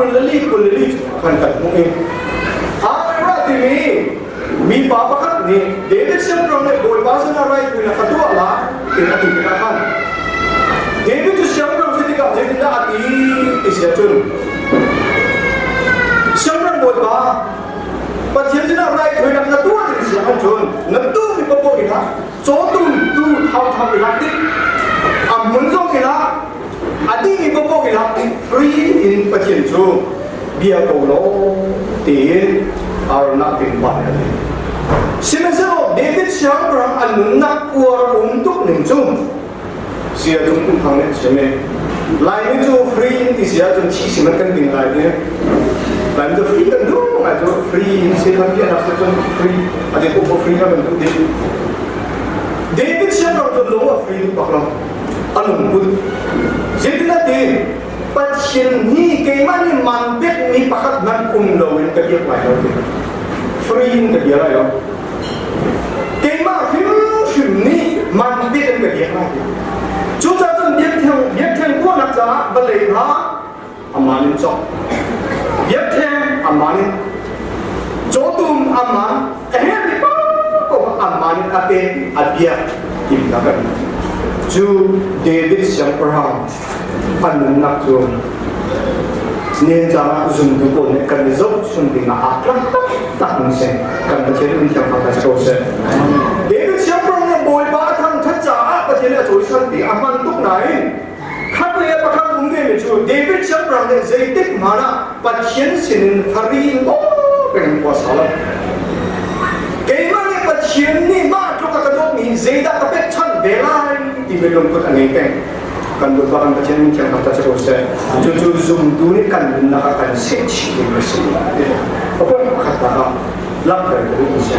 24 24 chung khan kan hmuh i Ara timi mipa pakhat nih David siangpahrang nih Bawipa sinah raithawinak ka tuah lai tiah a ti tikah khan David cu siangpahrang si tikah zeitindah a ti ti si ahcun siangpahrang Bawipa Pathian sinah raithawinak na tuah ding si ahcun na duhmi paoh in cawtum tu thauthau i lak dih a hmun zong i lak a dihmi paoh i lak dih free in Pathian cu bia ko law tiin Aaron ah tin pa a ti. Sihmanhsehlaw David siangpahrang a nunnak uar um tuk ning cu sia cung kum thang nih a chim i Laimi cu free in ti si ahcun thi si man kan ding lai ti. Laimi cu free kan duh ngai cu free in si kan biaknak si cun free a ti ko free kan duh dih. David siangpahrang cu lung a free duh bak lo. A lungput. Zeitin a ti? Pathian hi keimah nih man pekmi pakhat hmanh um loin ka biak lai lo ti. Free in ka bia lai lo. Keimah hrimhrim nih man pek in ka biak lai ti. Cucaah cun biakṭheng biakṭheng tuahnak caah vawlei kha aman in cawk. Biakṭheng aman in cawtum aman a herhmi paoh aman in a pek a biak ti kha kan cu David siangpahrang a nunnak cu nen caah zumtu pawl nih kan i zohchun ding ah aa tlak taktak mi si kan Pathian in thiang kha si ko seh. David siangpahrang nih Bawipa a thangṭhat caah Pathian a cawisan ti a hman tuk nain khat le pakhat um ve mi cu David siangpahrang nih zeitik hmanh ah Pathian sinin fari in peng khua sa lo. Keimah nih Pathian nih mah tluk a ka dawtmi zeidah ka pekchanh ve lai timi lungput a ngei peng. Kan Bawipa kan Pathian min thiang thangṭhat si ko seh. Cucu zumtu nih kan nunnak ah kan seh chih ding a si. Pakhat pakhat ah langhter ka duh a si.